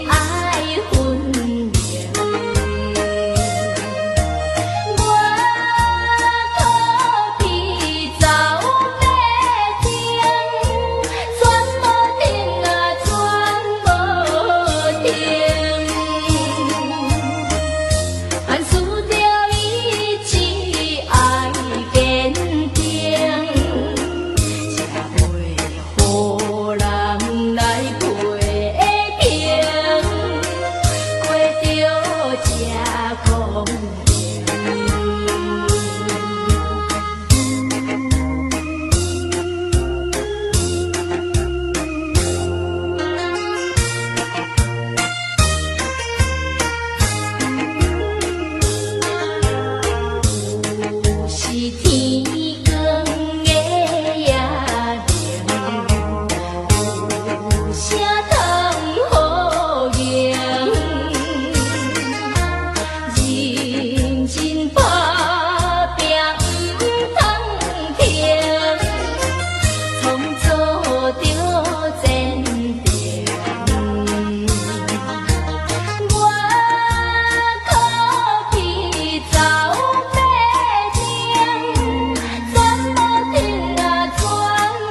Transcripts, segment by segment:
愛分明。我可比走馬燈，轉無停啊，轉無停。凡事著意志愛堅定，才袂予人來批評，過著這光景。有是天光的夜明，有啥通好用？認真打拼毋通停，創造著前程。我可比走馬燈，轉無停啊，轉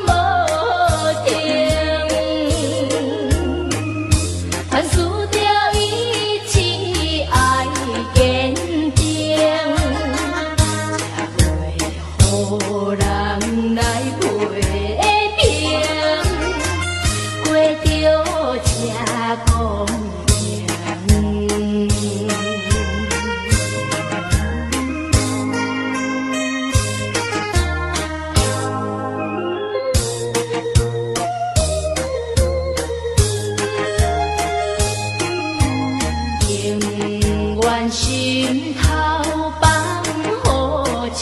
無停。凡事著意志愛堅定，才袂予人來批評，過著這光景。永遠心頭放予情，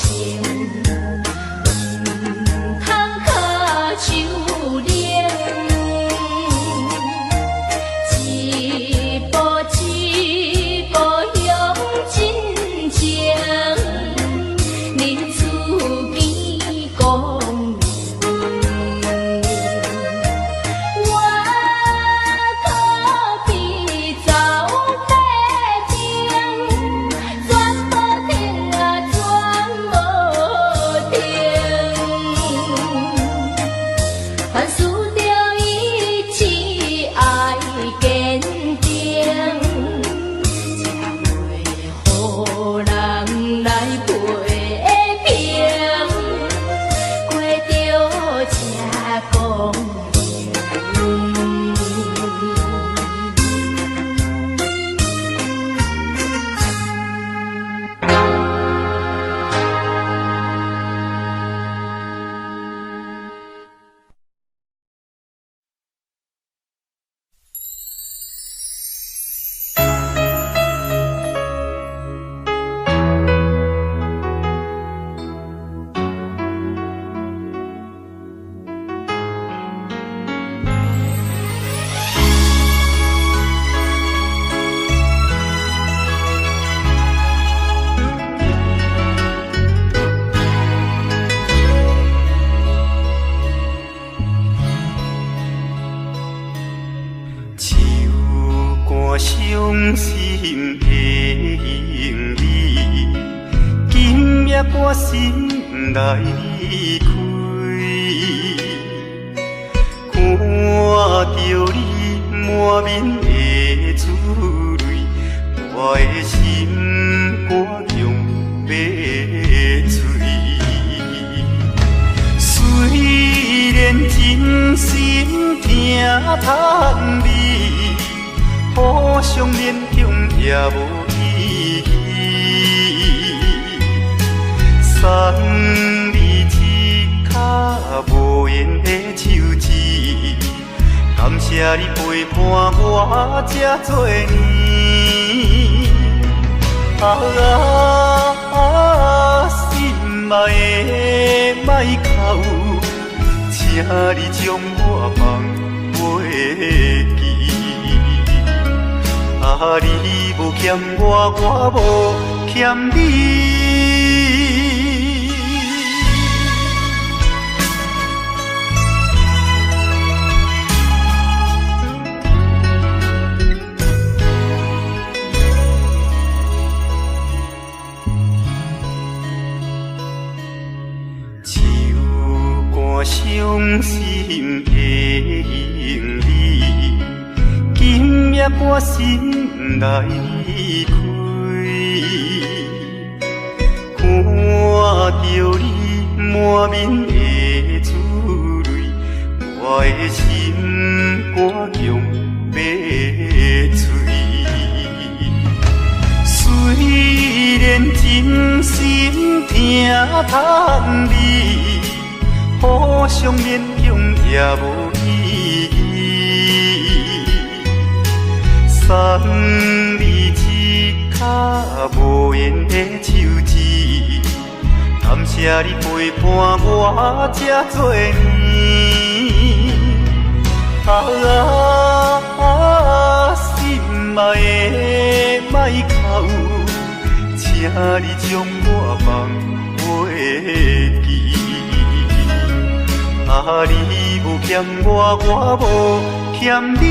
毋通跤手冷。一步一步向前前，日子見光明。我可比走馬燈，轉無停啊，轉無停。凡事著意志愛堅定，才袂予人來批評，過著這光景。手肝傷心的行李，今夜我心內離開，看著你滿面的珠淚，我的心肝強欲碎。雖然真心疼叹你，互相勉強也無意義。送你一跤無緣的手指，感謝你陪伴我這多年。啊啊，心愛的莫哭，請你將我放袂記。啊，你無欠我，我無欠你。肝心內開。看著你滿面的珠淚，我的心肝強欲碎。雖然真心疼痛你，互相勉強也無意義。送你一跤無緣的手指，感謝你陪伴我這多年。啊，心愛的莫哭，請你將我放袂記。啊，你無欠我，我無欠你。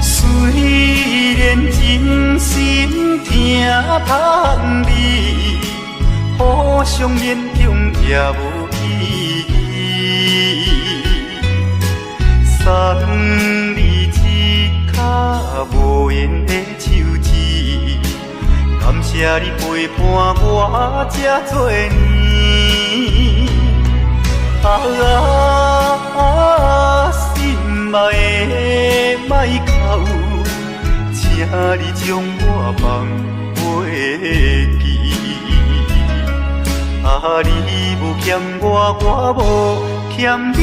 雖然真心疼痛你，互相勉強也無意義。送你一跤無緣的手指，感謝你陪伴我這多年。啊，心愛的莫哭，請你將我放袂記。啊，你無欠我，我無欠你。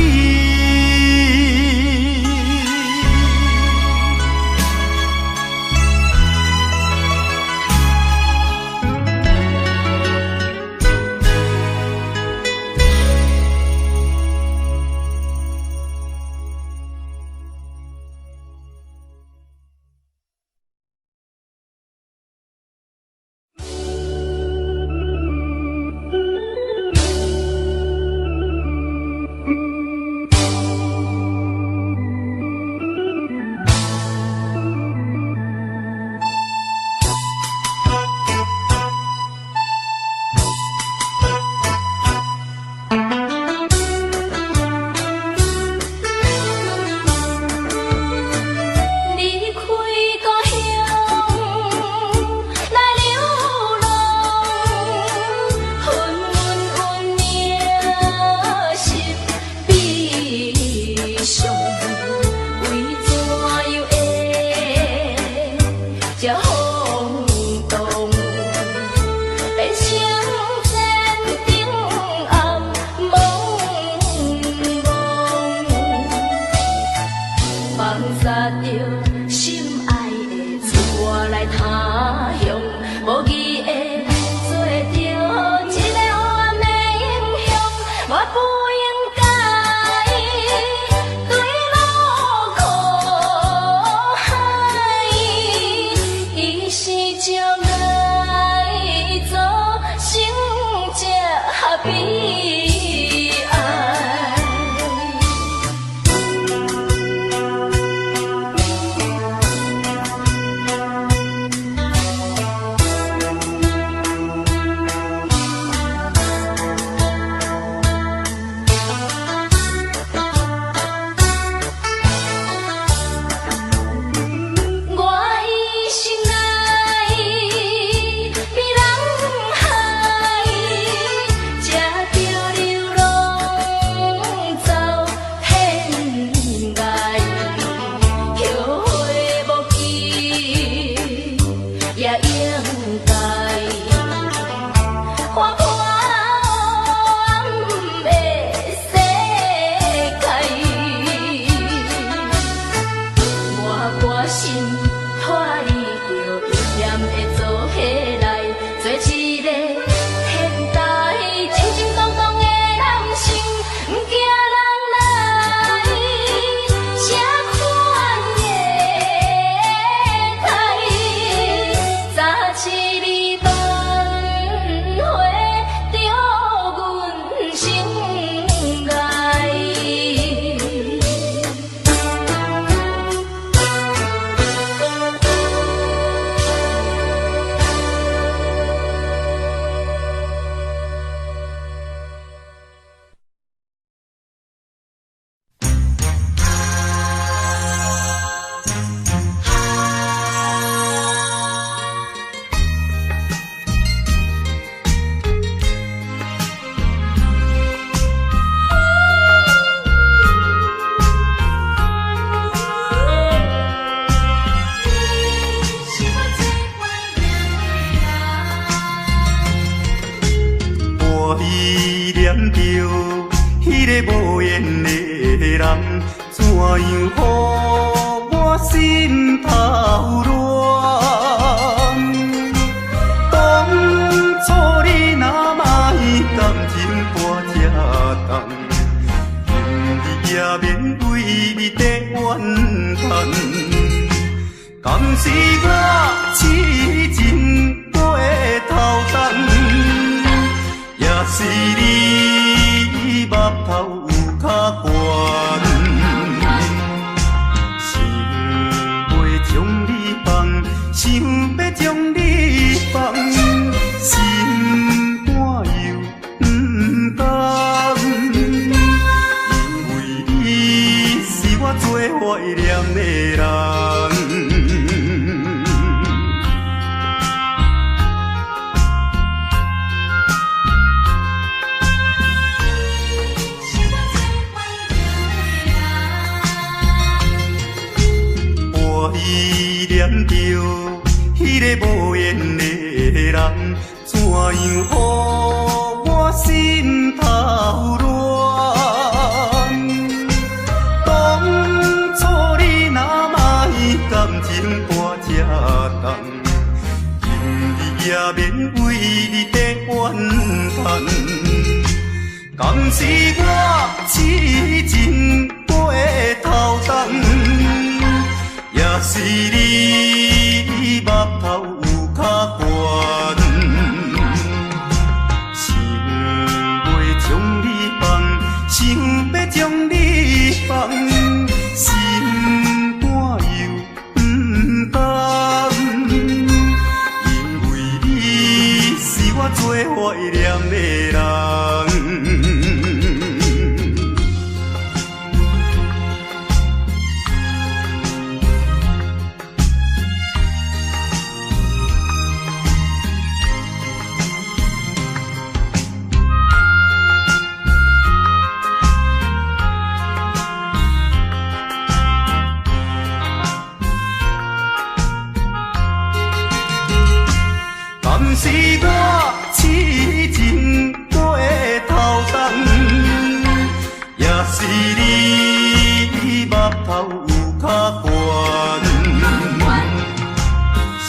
離開故鄉來流浪，阮運命心悲傷，為怎樣會這風動，變成前程暗濛濛。放殺著心愛的出來他鄉，無義的做著一个黑暗的英雄，我不應該墜落苦海，伊是將來造成這悲哀。念著彼个無緣的人，怎樣予我心頭亂？當初你若莫感情擔這重，今日也免為你在怨嘆。敢是我痴情過頭重，也是你目頭有較懸。想欲將你放，想欲將你放，心肝又毋甘，因為你是我最懷念的人。懷念著彼个無緣的人，怎樣予我心頭亂？當初你若莫感情擔這重，今日也免為你在怨嘆。敢是我痴情過頭重，也是你目頭有較懸。想欲將你放，想欲將你放，心肝又毋甘，因為你是我最懷念的人。敢是我痴情過頭重，也是你目頭有較懸。想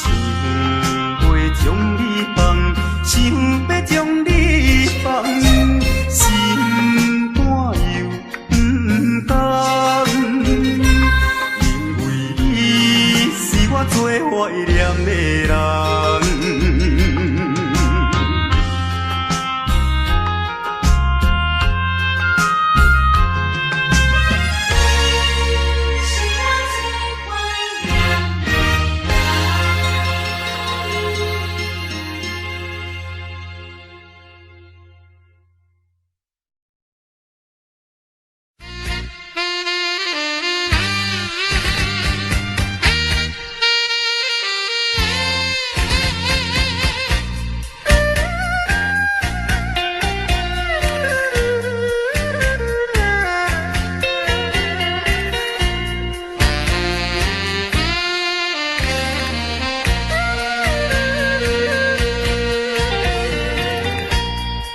欲將你放，想欲將你放，心肝又毋甘，因為你是我最懷念的人。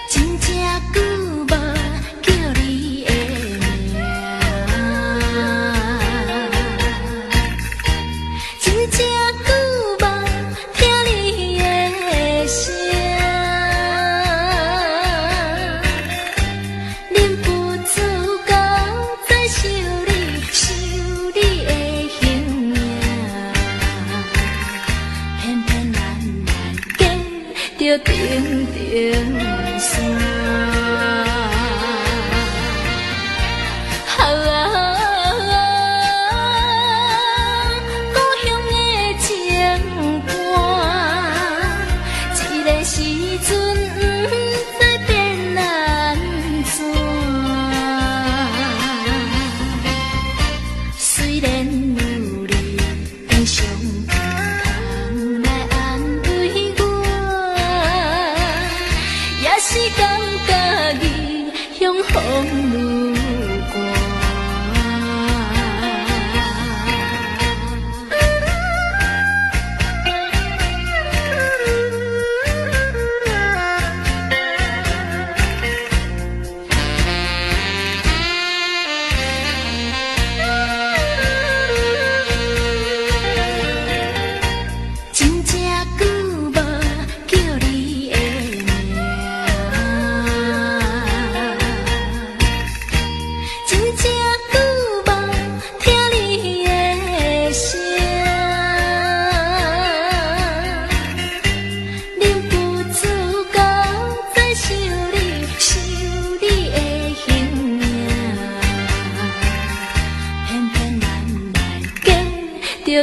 真正久無叫你的名，真正久無聽你的聲，忍不住閣再想你，想你的形影，偏偏咱來隔著重重山。啊，故鄉的情歌，這个時陣不知變按怎。雖然有你用上通來安慰我，也是感覺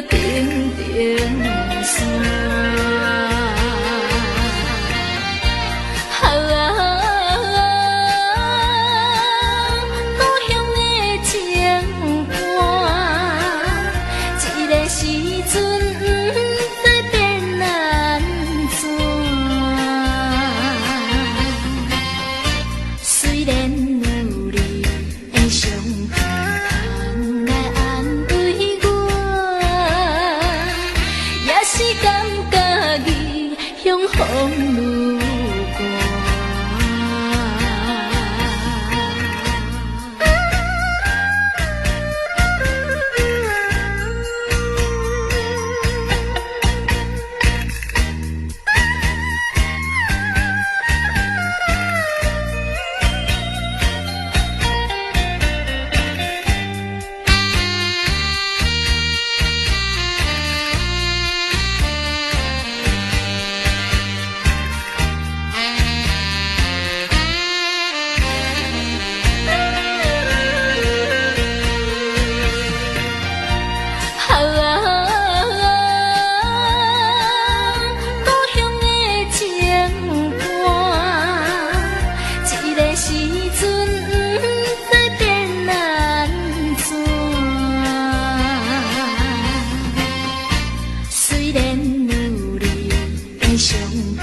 停停線。啊，故鄉的情歌，這个時陣不知變按怎。雖然有你的相片通來安慰我，也是感覺異鄉風愈寒。啊，故鄉的情歌，這个時陣不知變按怎。雖然有你的相片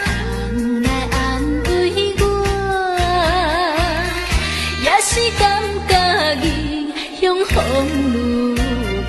通來安慰我，也是感覺異鄉風愈寒。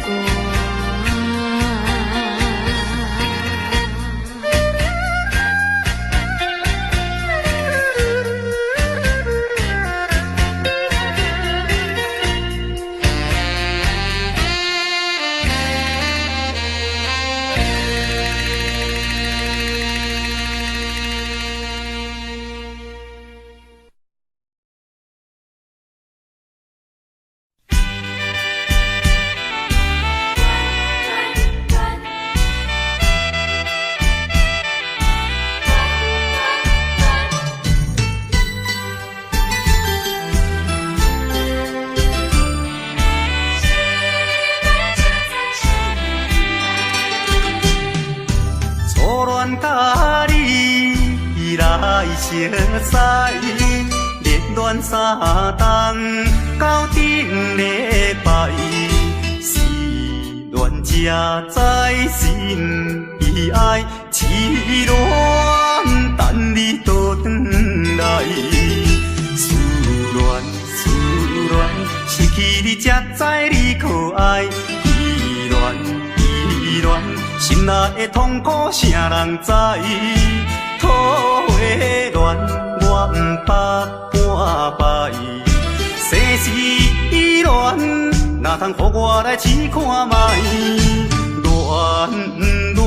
初戀佮你來熟似，熱戀三冬到頂禮拜，失戀才知心悲哀，痴戀等你倒轉來，思戀思戀，失去你才知你可愛，依戀依戀，心內的痛苦啥人知？桃花戀我毋捌半擺，世事依戀，哪通予我來試看覓？戀戀戀，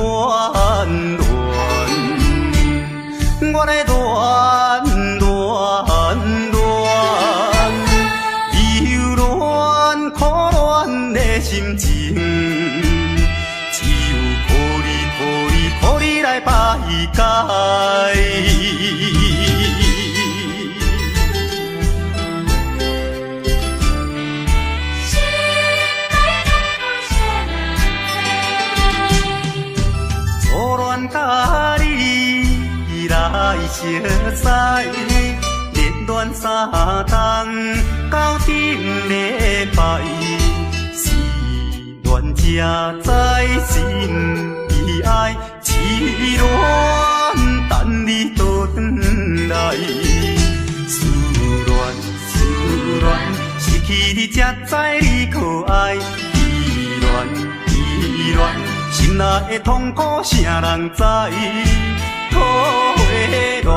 我咧戀戀戀，留戀苦戀的心情，只有苦你苦你苦你來排解。心內痛苦誰人知？初戀佮你來熟似，熱戀三冬到頂禮拜，失戀才知心悲哀，痴戀等你倒轉來，思戀思戀，失去你才知你可愛，依戀依戀，心內的痛苦啥人知？桃花戀我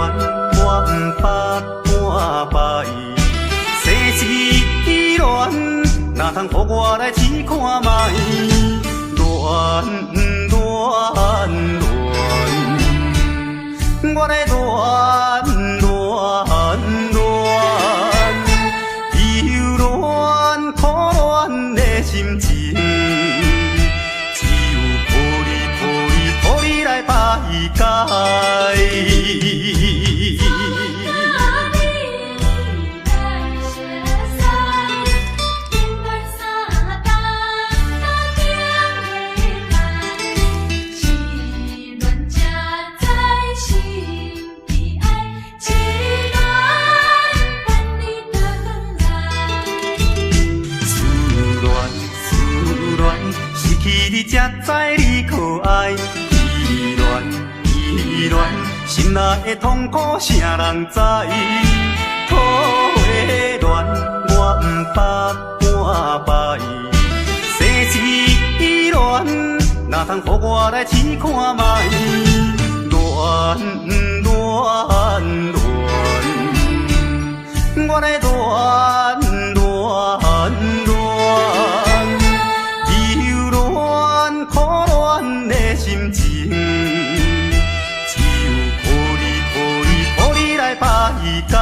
毋捌半擺，世事依戀，哪通予我來試看覓？戀戀戀，我咧戀戀戀，留戀苦戀的心情，只有苦你苦你苦你來排解。初戀佮你來熟似，熱戀三冬到頂禮拜，戀，心內的痛苦啥人知？桃花戀，我毋捌半擺。世事戀，哪通予我來試看覓？戀戀戀，我咧戀戀戀，留戀苦戀的心情，只有苦你苦你苦你來排解。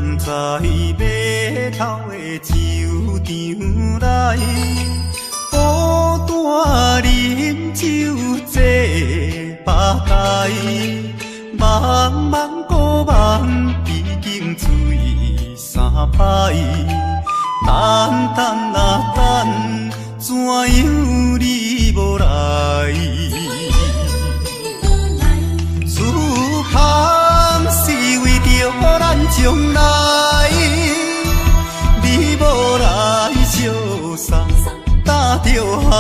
踮在碼頭的酒場內，孤單啉酒坐吧台，茫茫孤夢已經醉三擺，等等啊等，怎樣你無來？思香是為著咱將來，你無來相送擔著海。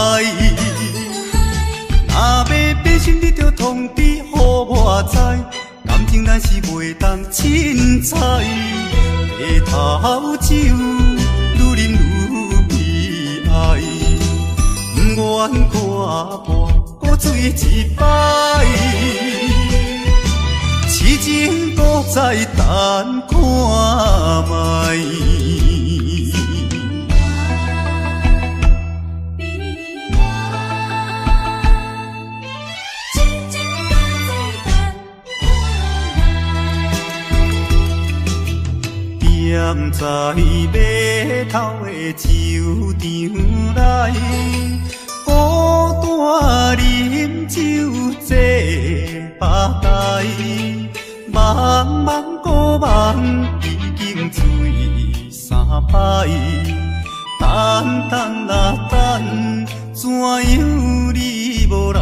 若欲變心，你著通知予我知，感情咱是袂當凊彩。白頭酒愈啉愈悲哀，不願看破閣醉一擺。痴情閣再等看覓。悲哀，痴情閣再等看覓。踮在碼頭的酒場內，孤單啉酒坐吧台，茫茫孤夢已經醉三擺，等等啊等，怎樣你無來？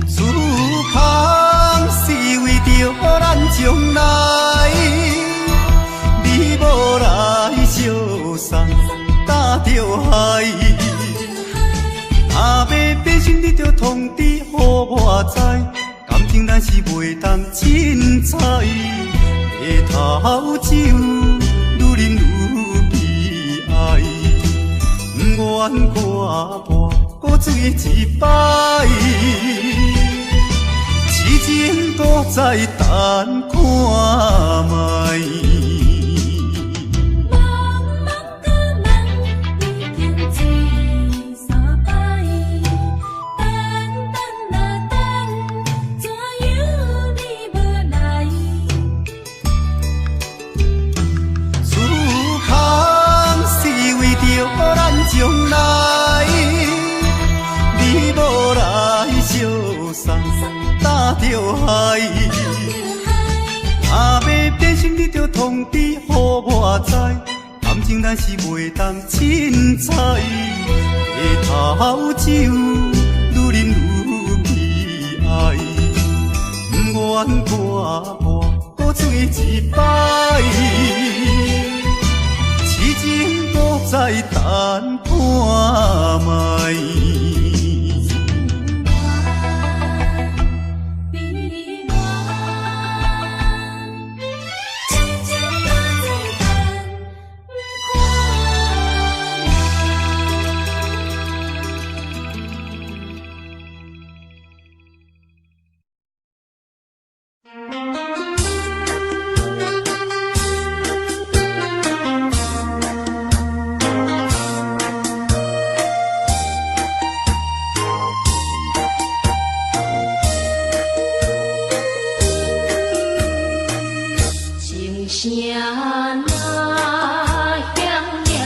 思香是為著咱將來，你無來相送擔著海。若欲變心，你著通知予我知，感情咱是袂當凊彩。白頭酒愈啉愈悲哀，不願看破閣醉一擺。痴情閣再等看覓。茫茫孤夢已經醉三擺，等等啊等，怎樣你無來？思香是為著咱將來，你無來相送擔著海。若欲變心，你著通知予我知，感情咱是袂當凊彩。白頭酒愈啉愈悲哀，不願看破閣醉一擺。痴情閣再等看覓。悲哀，痴情閣再等看覓。情声若响亮，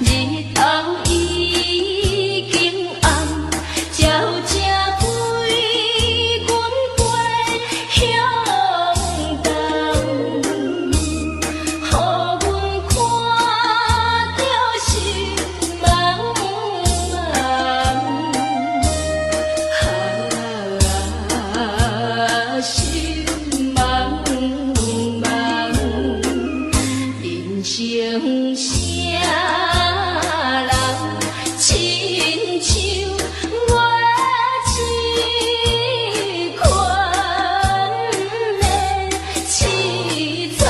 日头已經暗，鳥只飛阮飛向東，予阮看著心茫茫。啊，心茫茫，人生啥人親像我這款的凄慘。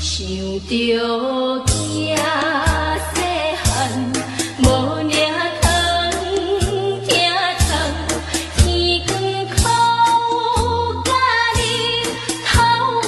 想著囝細漢，無領糖，疼痛，天光哭甲日頭紅。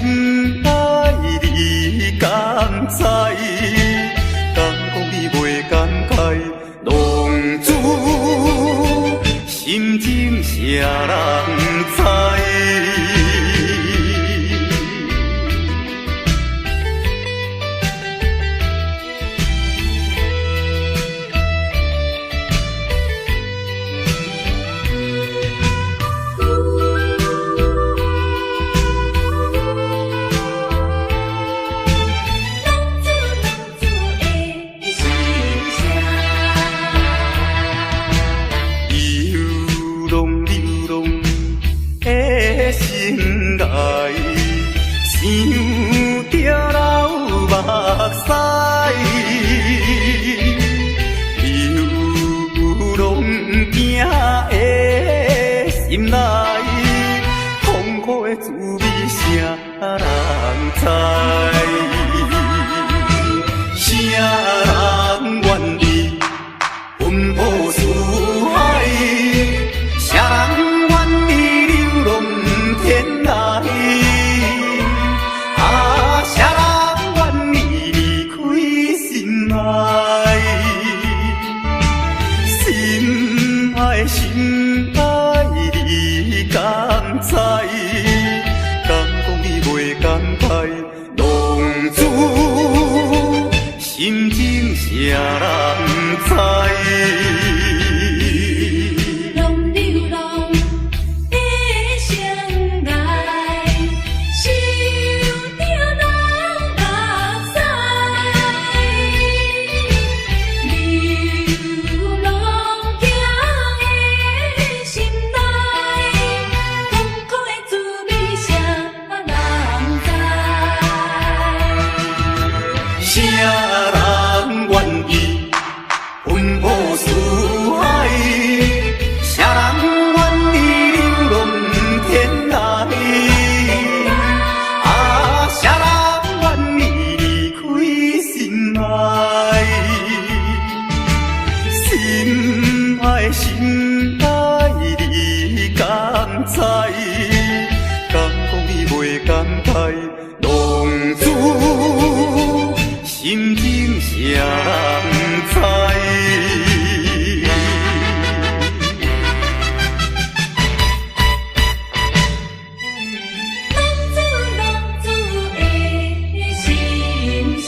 心愛你敢知？敢講你袂感慨？浪子心情誰人知？浪子浪子的心聲。流浪流浪的生涯，想著流目屎。流浪囝的心內，痛苦的滋味誰人知？誰人願意奔波四海？誰人願意流浪天涯？啊，誰人願意離開心愛？心愛心愛你敢知？敢講你袂感慨？浪子心情誰人知？流浪流浪的生涯，想著流目屎。流浪囝的心內，痛苦的滋味誰人知？誰人願意奔波四海？誰人願意流浪天涯？啊，誰人願意離開心愛？心愛心愛你敢知？敢講你袂感慨？浪子心情誰人知？浪子浪子的心聲。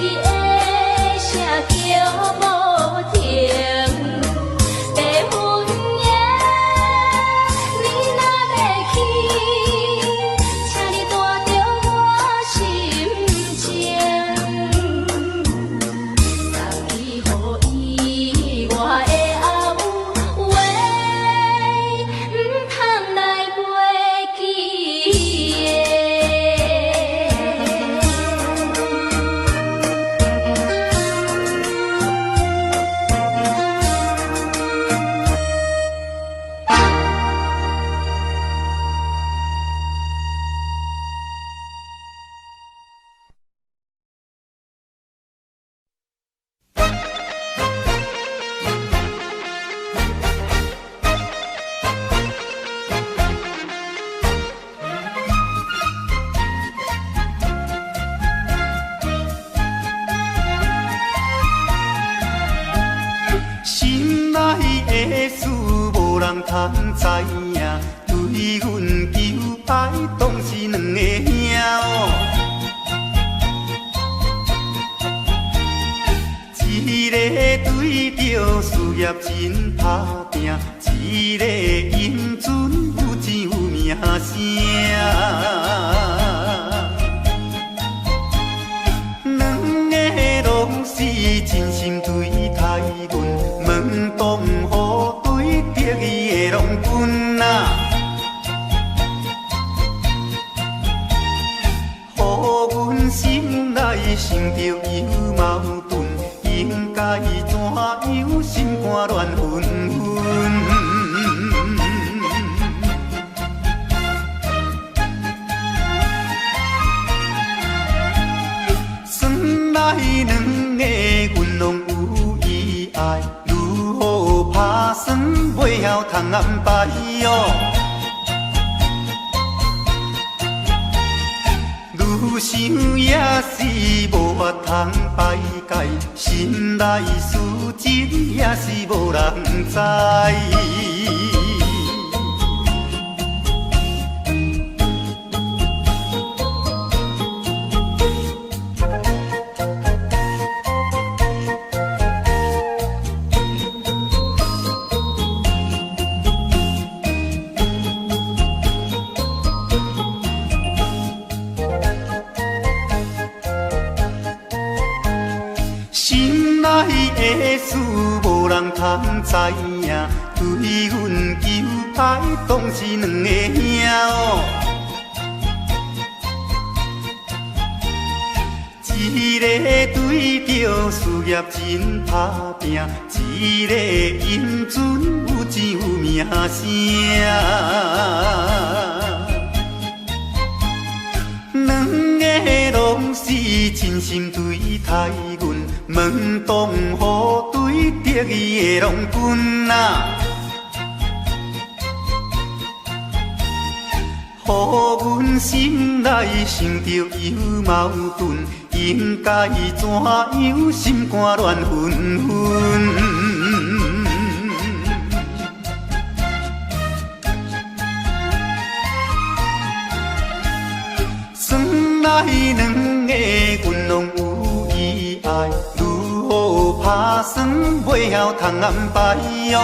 的聲叫無停。白雲耶，你若欲去，請你帶著我心情，送去予伊我的阿母話，毋通來袂記的。 心內的事無人通知影，對阮求愛當是兩个兄哦。一个對著事業真拍拚，一個英俊有錢有名聲。兩个攏是真心對待阮，門當戶對得意的郎君啊！予阮心內想著有矛盾，應該怎樣心肝亂紛紛。算來兩个阮攏有意愛，如何拍算袂曉通安排哦。愈想也是無法通排解，心內事情也是無人知。心內的事無人通知影，對阮求愛當是兩个兄哦。一个對著事業真拍拚，一個英俊有錢有名聲。兩个攏是真心對待阮，門當戶對得意的郎君啊！予阮心內想著有矛盾，應該怎樣心肝亂紛紛。算來兩个阮攏有意愛，如何拍算袂曉通安排哦。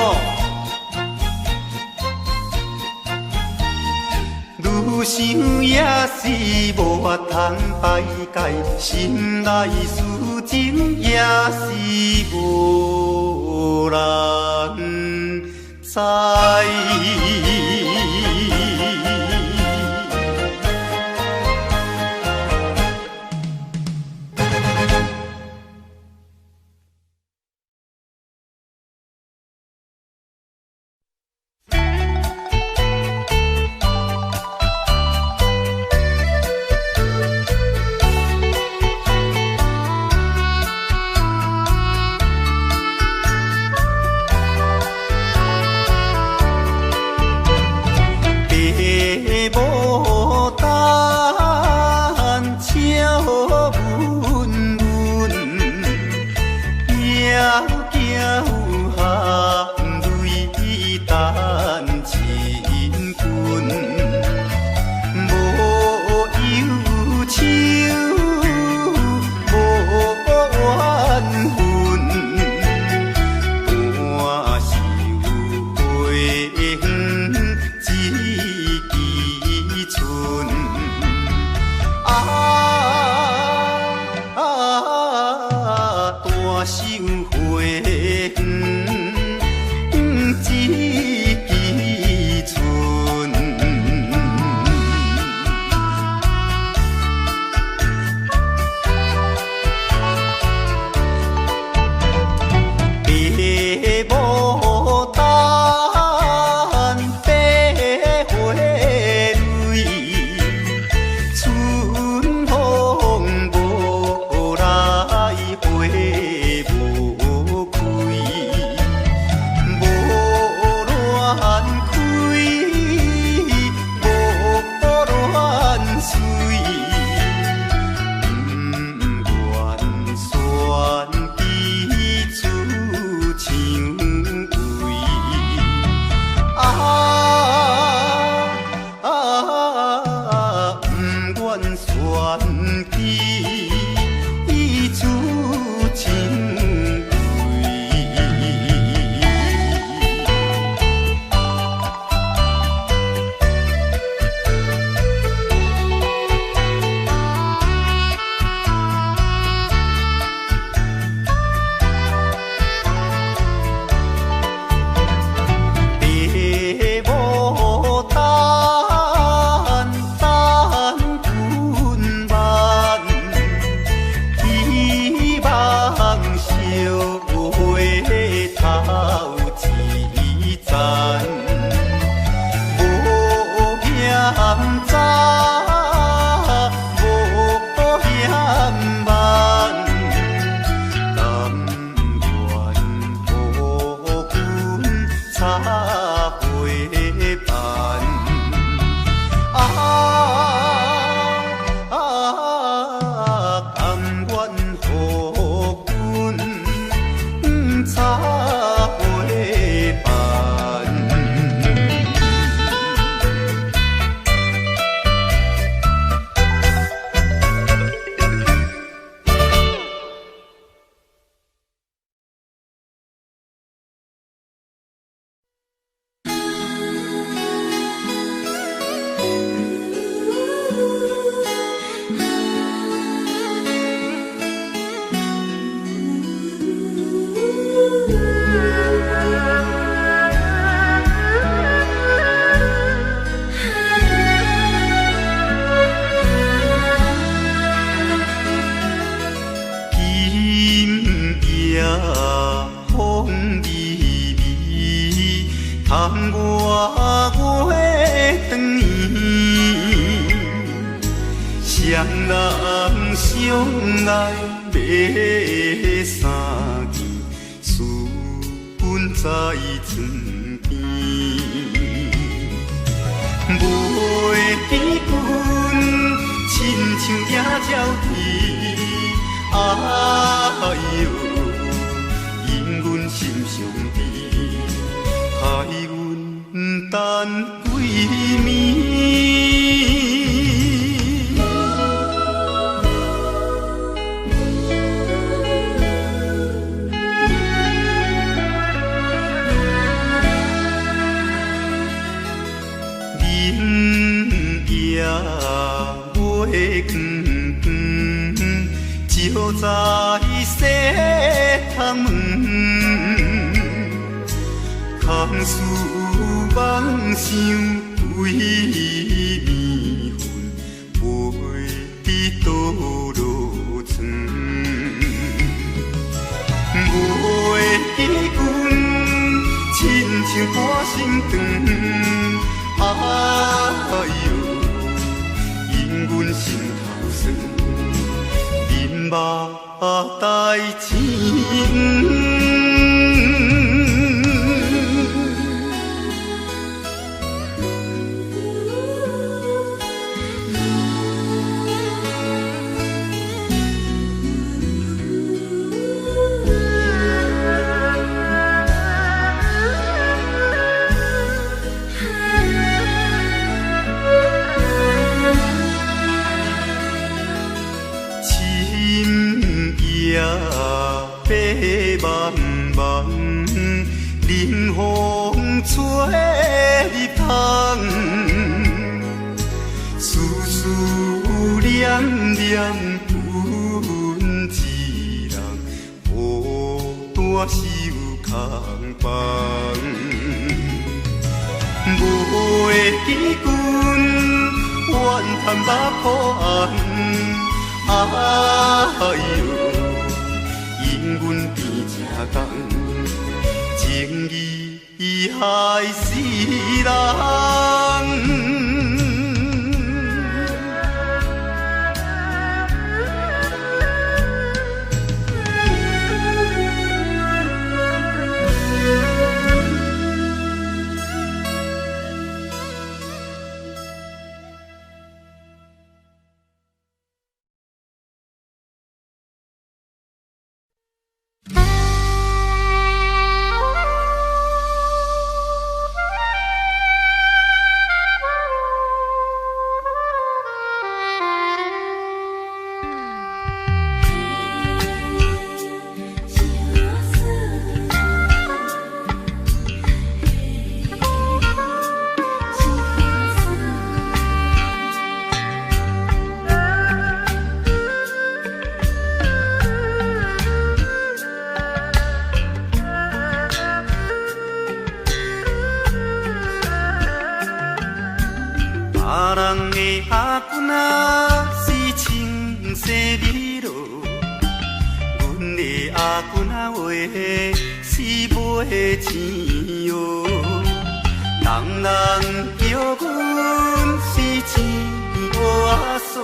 愈想也是無法通排解，心內事情也是無人知。相愛買三件，思阮在床邊。袂記阮，親像野鳥啼，哎喲，因阮心傷悲，害阮等幾暝。忍夜月光光，照在西窗门，空思妄想规暝魂，飞伫倒落床。袂記阮，親像半生長，哎喲，因阮心頭酸，面目帶青。深夜白茫茫，冷風吹入窗，思思念念阮一人孤單守空房。袂記阮，怨嘆目苦紅。哎喲，因阮變這工，情義害死人。別人的阿公仔是穿西美罗，阮的阿公仔話是袂青哟。人人叫阮是青蚵仔嫂，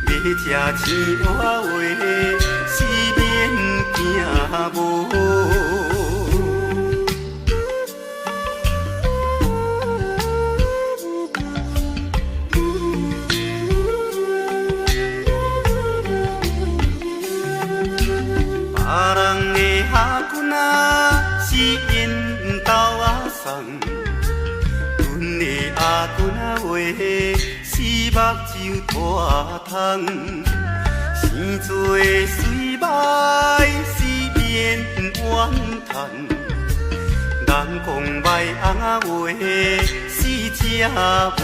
欲食青蚵仔話是免驚無。別人的阿公仔是緣投仔送，阮的阿公仔話是目睭脫窗，生做雖歹是免怨嘆，人講歹翁仔話是食袂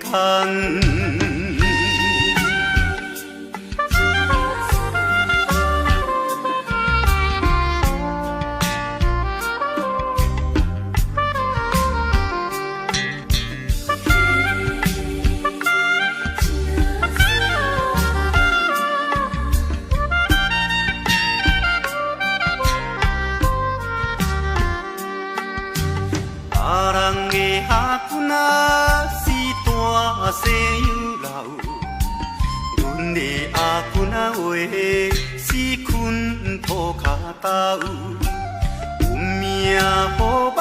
空。別人的阿公仔是大西洋人，跤頭，運命好歹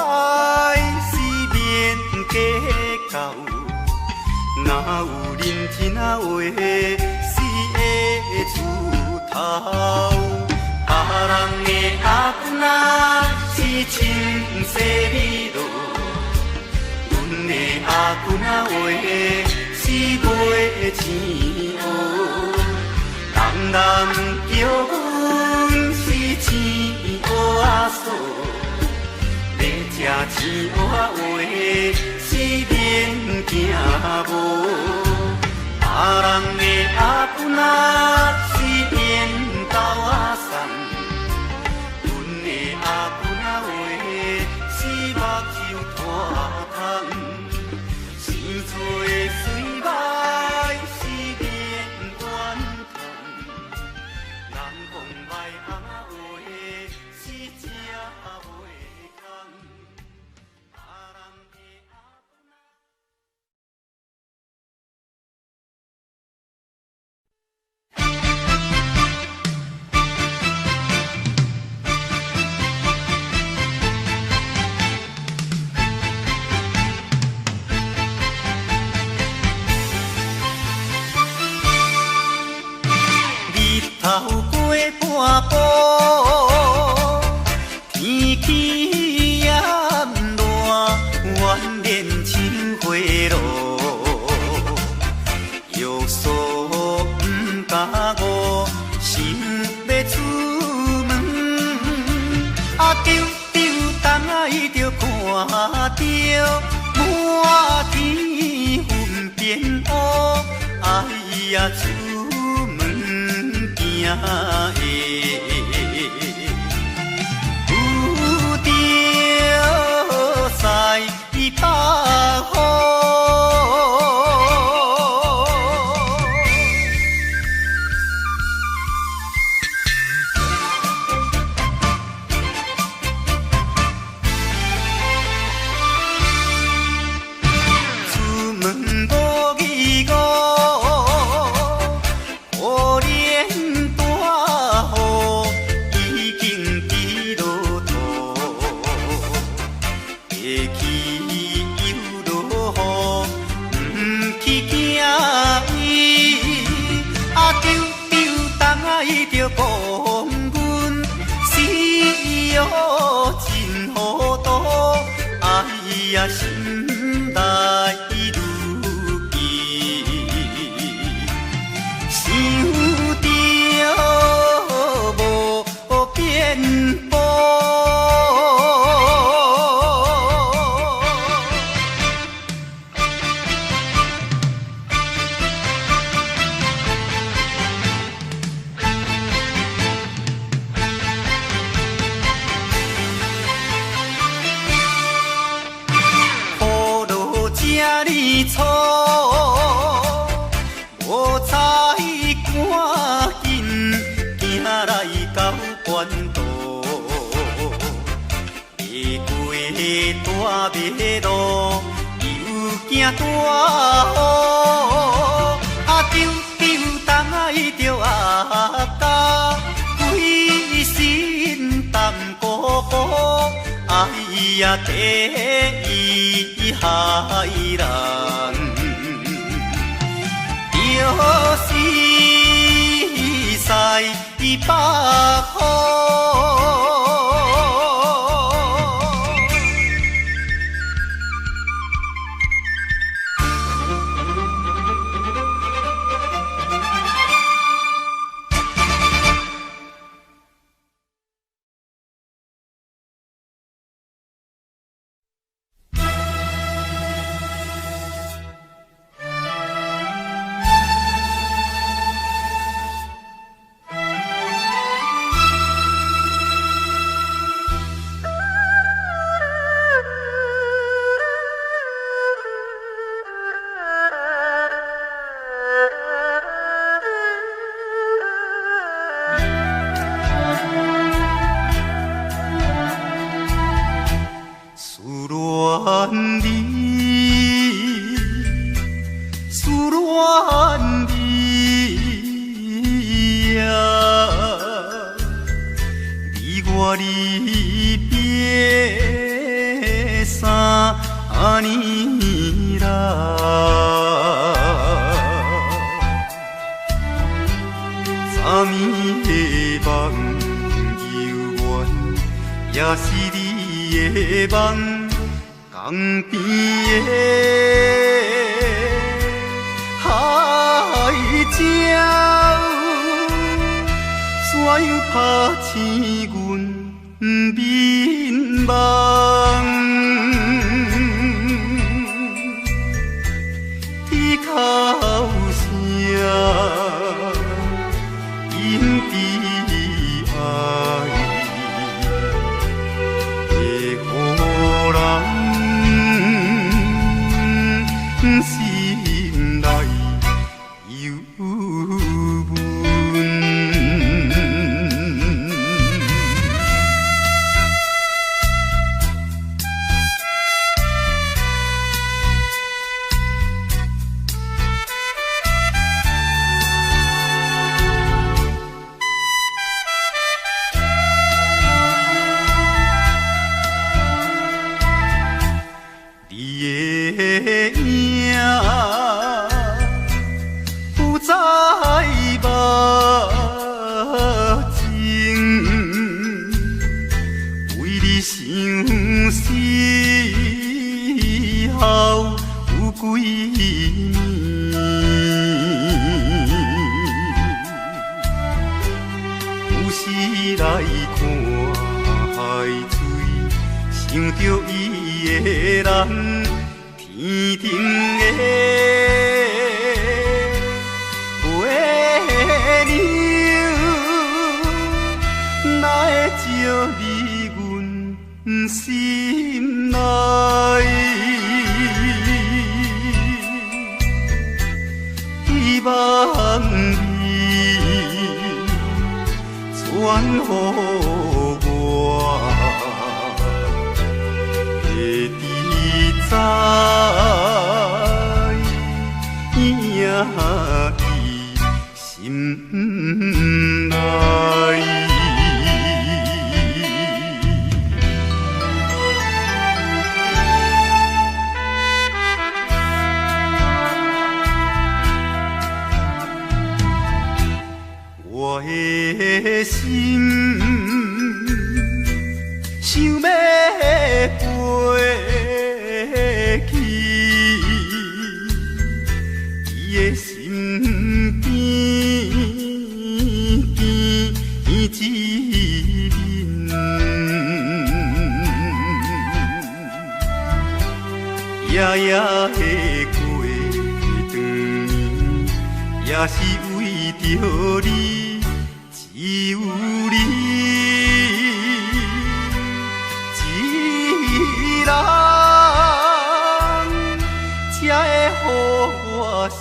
是免計較，若有認真仔話是會出頭。別人的阿公仔是穿西美羅，阮的阿公仔話是賣青蚵。人人叫阮是青蚵仔嫂，欲食青蚵仔話是免驚無。別人的阿公仔是緣豆仔送，阮的阿公仔話是目睭拖蟲，生做媠歹是免怨嘆，人講賣尪仔話是食袂空。別人的阿公仔。日頭過半晡，天氣炎熱，怨連像火爐。約束毋敢誤，想欲出門，啊，丟丟東仔伊就看著滿天雲變烏，哎呀，出門驚會遇著西北風。出門無疑誤，可憐大雨已經佇落塗，下去又落雨，毋去驚伊。啊，丟丟東仔伊就講阮是哦真糊塗，哎呀，心內愈記，想著無變步。雨落這呢粗，無彩趕緊行來到關渡，爬過大馬路，又驚大雨。啊，丟丟東仔伊著壓甲規身澹糊糊，哎呀，第一害人，就是西北風。我離別3年啦。昨暝的夢猶原，也是你的夢，江邊的海鸟，怎樣拍醒阮眠夢？天哭声，因悲哀，会予人心内忧闷。你的影浮在目前，为你相思候有几暝？有时来看海水，想著伊的人，天顶的月娘，哪会照入阮心内？希望你传予我会知知，影伊心内。我的心想欲飞去，伊的身边见一面，夜夜的过长暝，也是为著你，只有你一人，才会予我心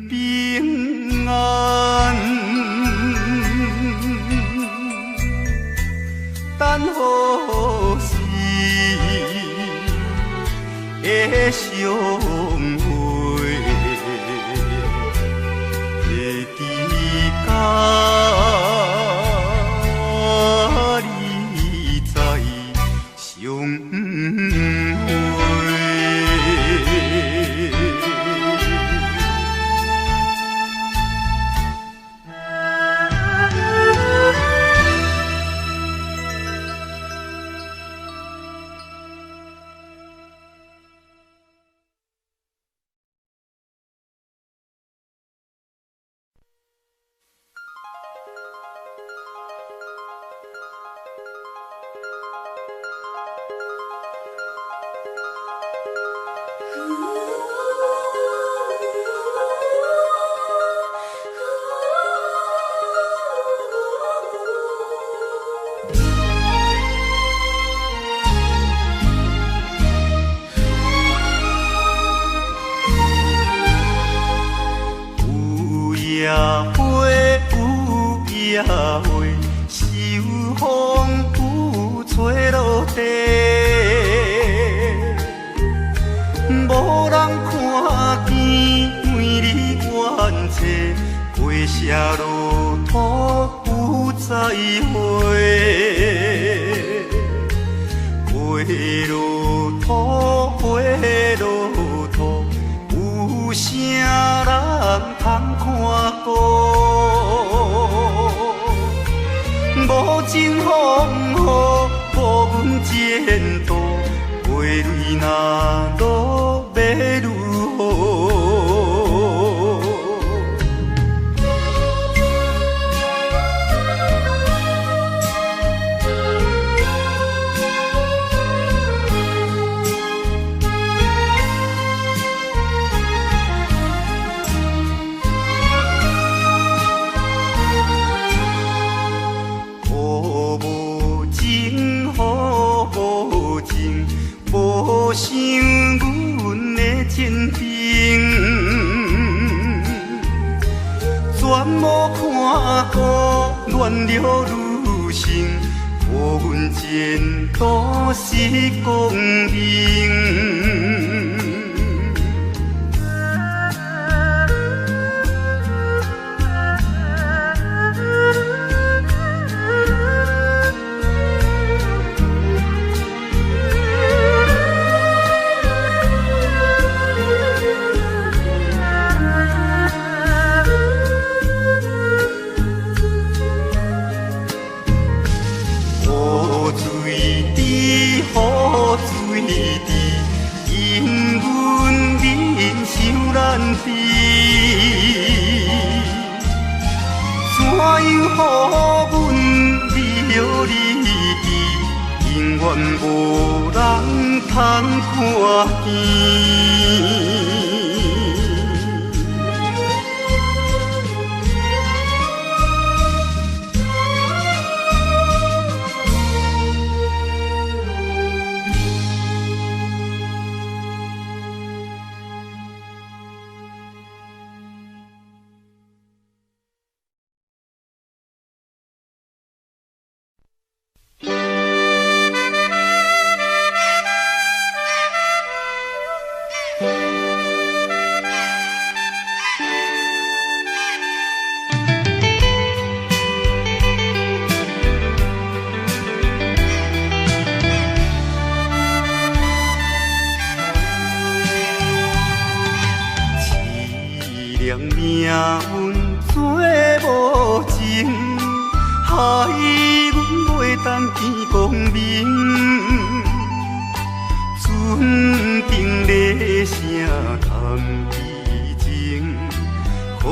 平安。等何时会相会？会知甲你再相会。有夜花，有夜花，是有风有吹落地，无人看见，为你怨嗟，过谢路途有再会。落土，花落土，有啥人通看顾？無情風雨，無阮前途，花蕊若落欲如何？雨無情，雨無情，無想阮的前程，全無看顧亂了女性，予阮前途失光明。雨水滴，雨水滴，因阮面伤難治。怎樣予阮離離去，永遠無人通看見。凄涼命運做無情，害阮袂當見光明。船頂咧聲談悲情，可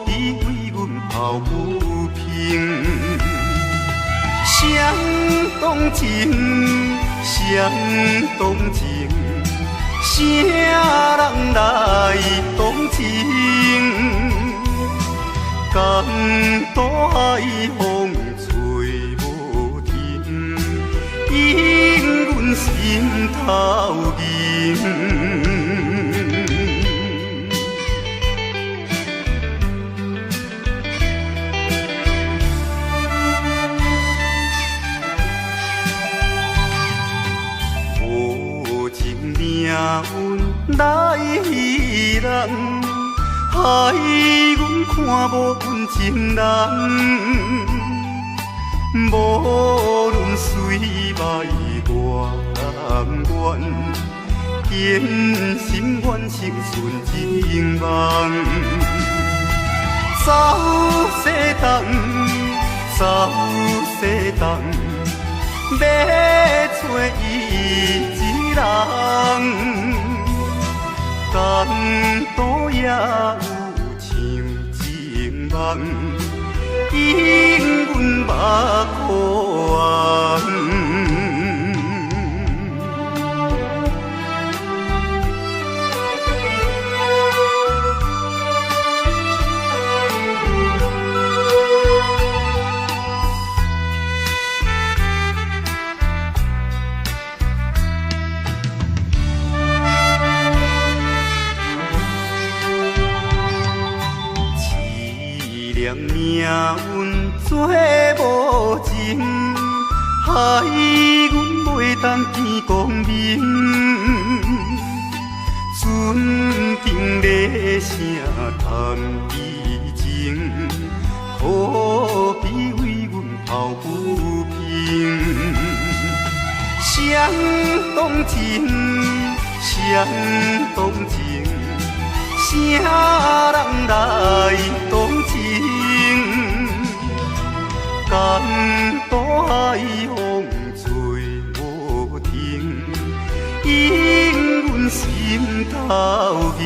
比為阮抱不平。誰動情？誰動情？啥人來動情？江大海風吹無停，引阮心頭硬。無情命運來人，害阮看無阮情人。無論水歹偌甘願，堅心完成純情夢。走西東，走西東，欲揣伊一人，江都也有像情夢，引阮目眶紅。凄涼命運做無情，害阮袂當見光明。船頂咧聲談悲情，可比為阮抱不平。誰動情？誰動情？啥人來動情？江大海風吹無停，湧阮心頭緊。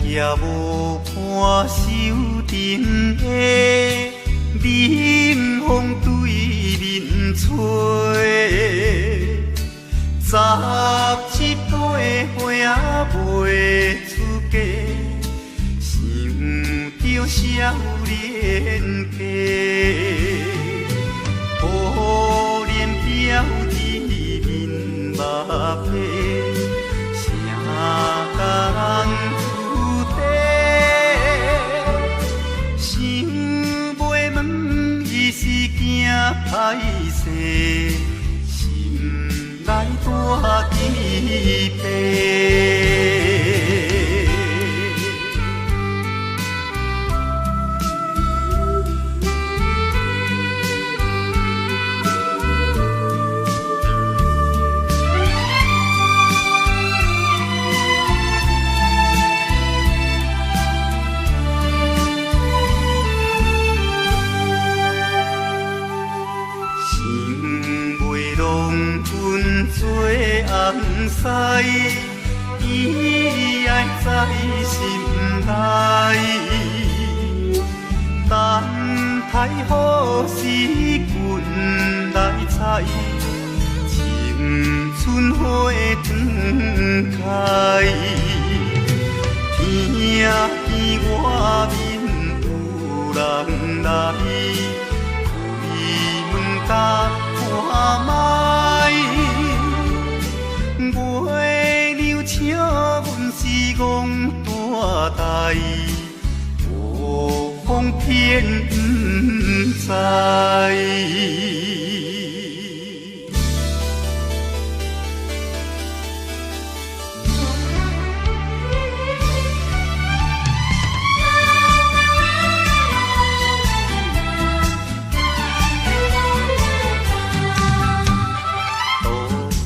也無伴守陣的，冷風對面吹。十七八歲仔未出嫁，想著少年家。可憐表姊面目白，啥甲人歹勢，心內大起白。做翁婿，伊愛在心內。等待好時君來采，青春花展開。聽見外面有人來，開門共看覓。月娘笑阮是戆大呆，無風騙毋知。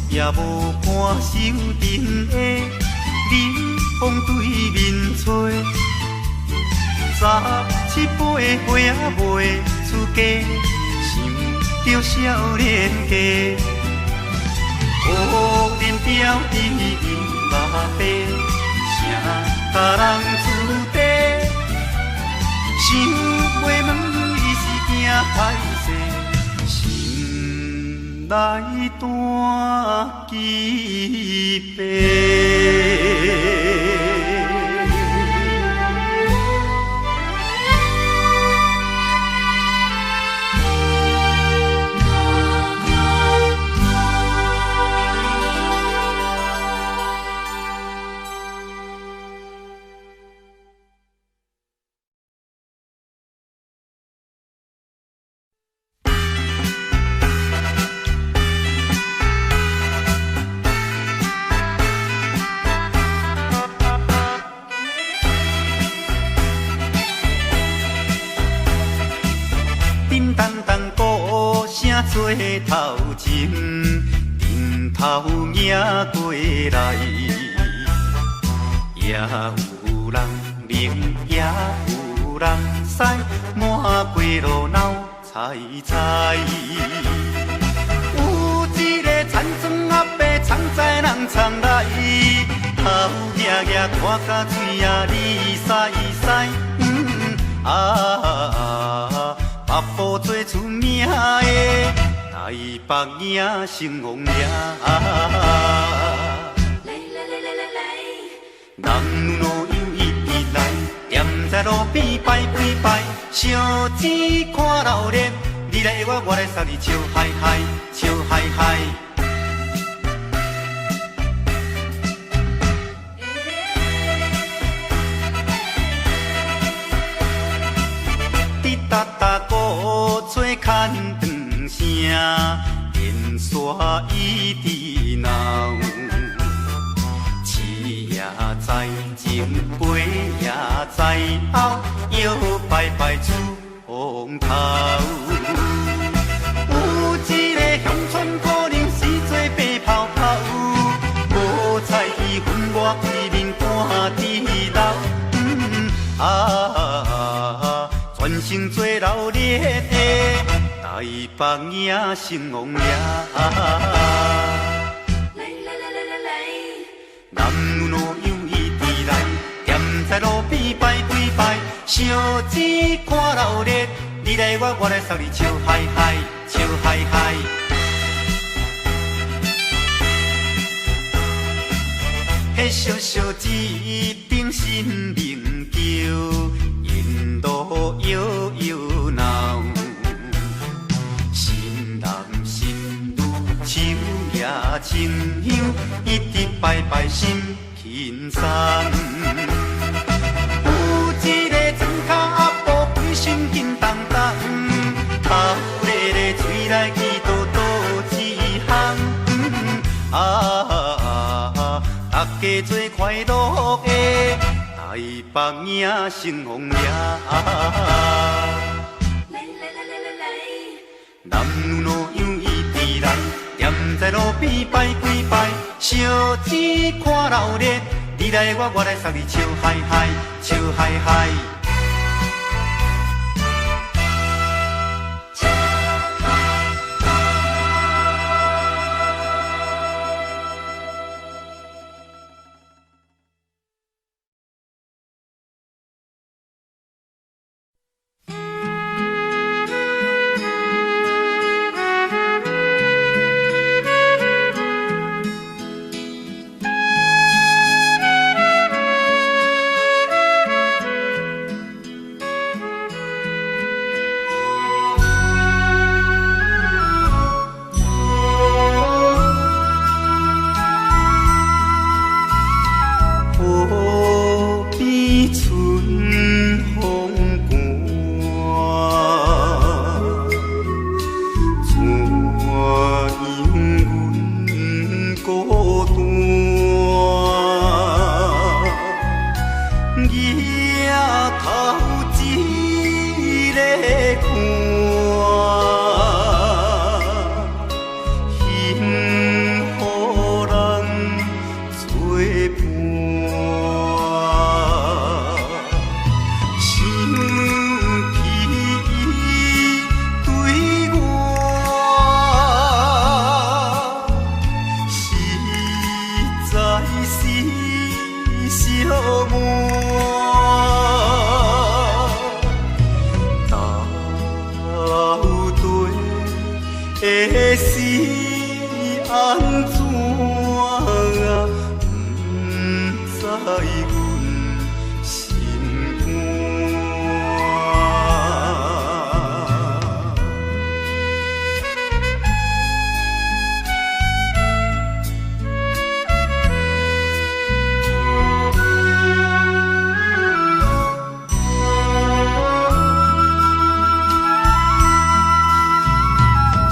也無伴守陣的，冷風對面吹。十七八歲仔未出嫁，想著少年家。可憐表弟面目白，啥甲人处地？想袂问伊是惊歹勢。心內大起白。做頭前，陣頭迎過來，也有人冷，也有人屎，滿街路鬧彩彩。有一個田庄阿伯，藏在人藏內，頭額額拖甲喙仔離屎屎，啊，北部最出名的。台北影成王爺。來來來來來來，男女老幼一直來，踮在路邊拜幾擺，相錢看鬧熱，你來我，我來送你笑嗨嗨，笑嗨嗨。滴答答鼓吹牵长声，电线一直闹。市也知，前辈也知，后摇摆摆出风头。有一个乡村姑娘是做白泡泡，无彩伊分外伊面赶伫流。啊，全城做闹热的台北影成王爺。來來來來來來，男女老幼一直來，踮在路邊拜幾擺，相錢看鬧熱，你來我，我來送你笑嗨嗨，笑嗨嗨。彼小小一顶新明桥，沿路摇摇闹，新男新女手举清香，一直拜拜心輕鬆。有一个庄跤阿婆，規身緊當當，頭咧咧喙內祈禱倒一項。啊，大家做快樂的台北影成王爺。來來來來來來，男女老幼一直來，踮在路邊拜幾擺，相錢看鬧熱，你來我，我來送你笑嗨嗨，笑嗨嗨。笑嗨嗨。河邊春風寒，怎樣阮孤單？举頭一个看，幸予人做伴。想起伊對我，實在是寂寞。到底是按怎？不知阮心肝。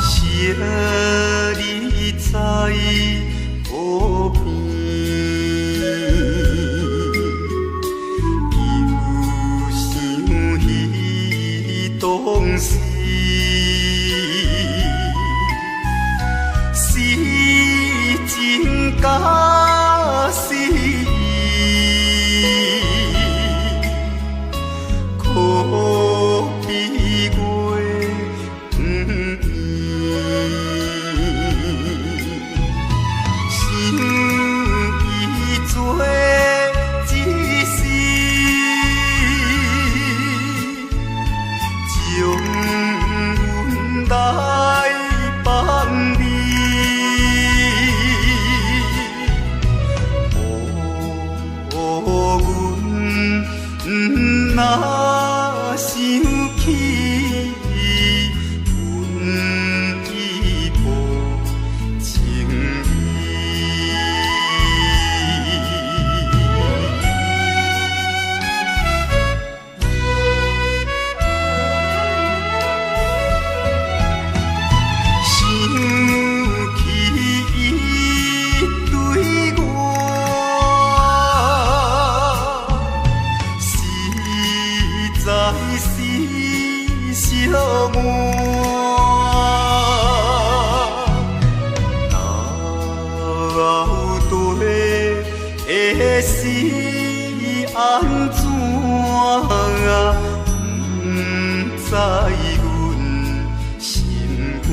惜你在河邊，又想起當時，是情假是意，可比月圓。想伊做一世，終起阮已無情意。想起伊對我，實在是寂寞。到底是按怎？不知阮心肝。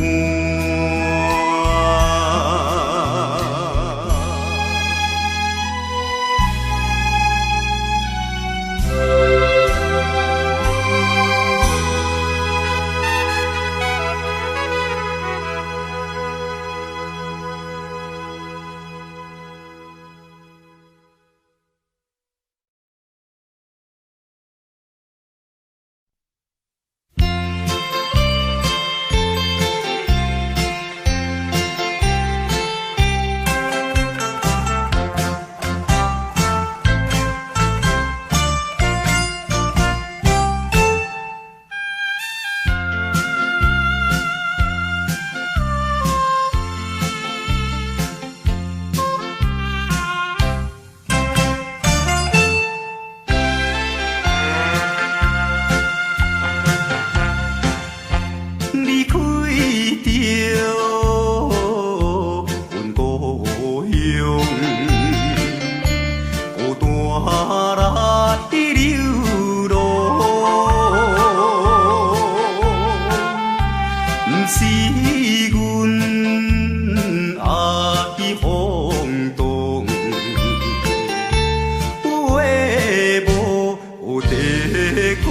離開著阮故鄉，孤單來流浪，毋是阮愛放蕩，話無得講。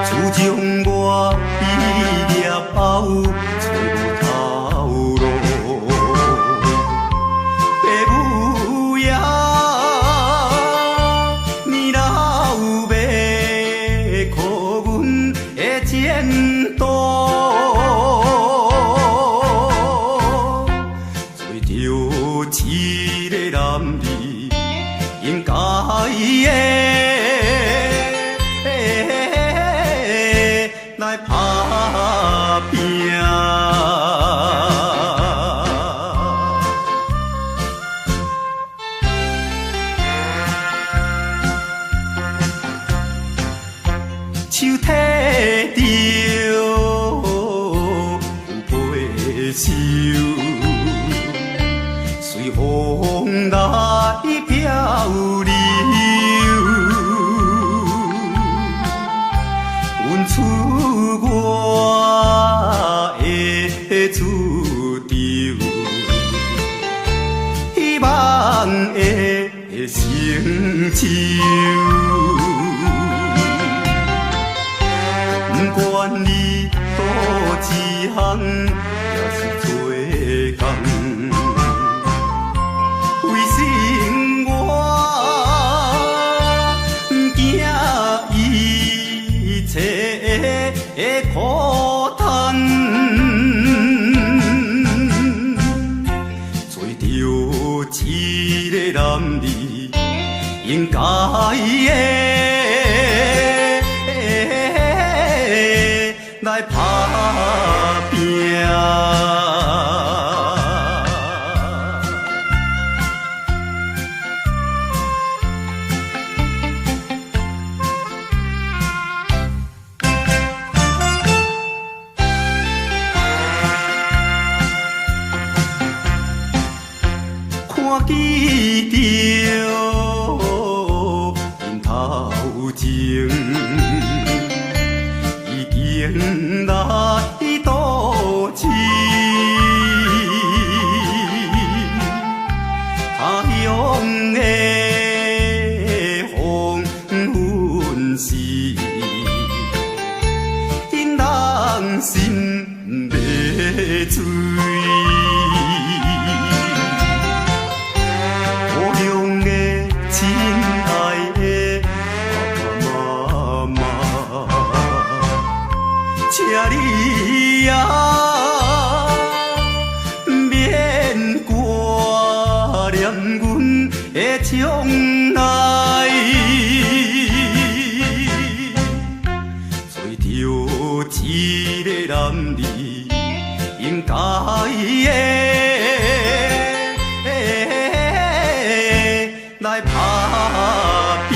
自從我畢業後，找無頭路，爸母爺年老欲顧阮的前途，做著一个男兒應該的來打拼。手提著有皮袖，隨風來漂流。阮出我的主張，希望會成就。不管你佗一項，抑是做工，為生活不驚一切的苦嘆，做著一個男兒應該的來打拼。看見著𪜶頭前已經來倒市，你啊，免掛念阮的將來。找著一个男兒，應該的來拍拚。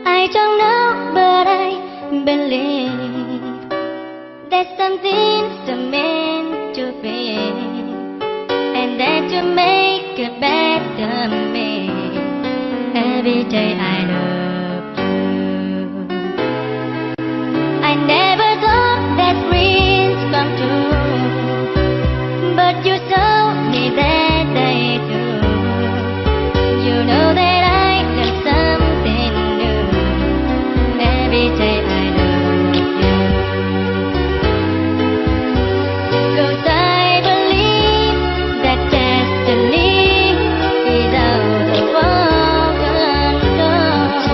I don't know, but I believe that something's meant to be, and that you make a better me. Every day I love you. I never thought that dreams come true, but you told me that they do. You know that I learned something new every day I love you. 'Cause I believe that destiny is out of our control.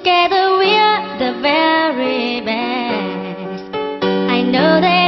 Together we're the very best. I know that.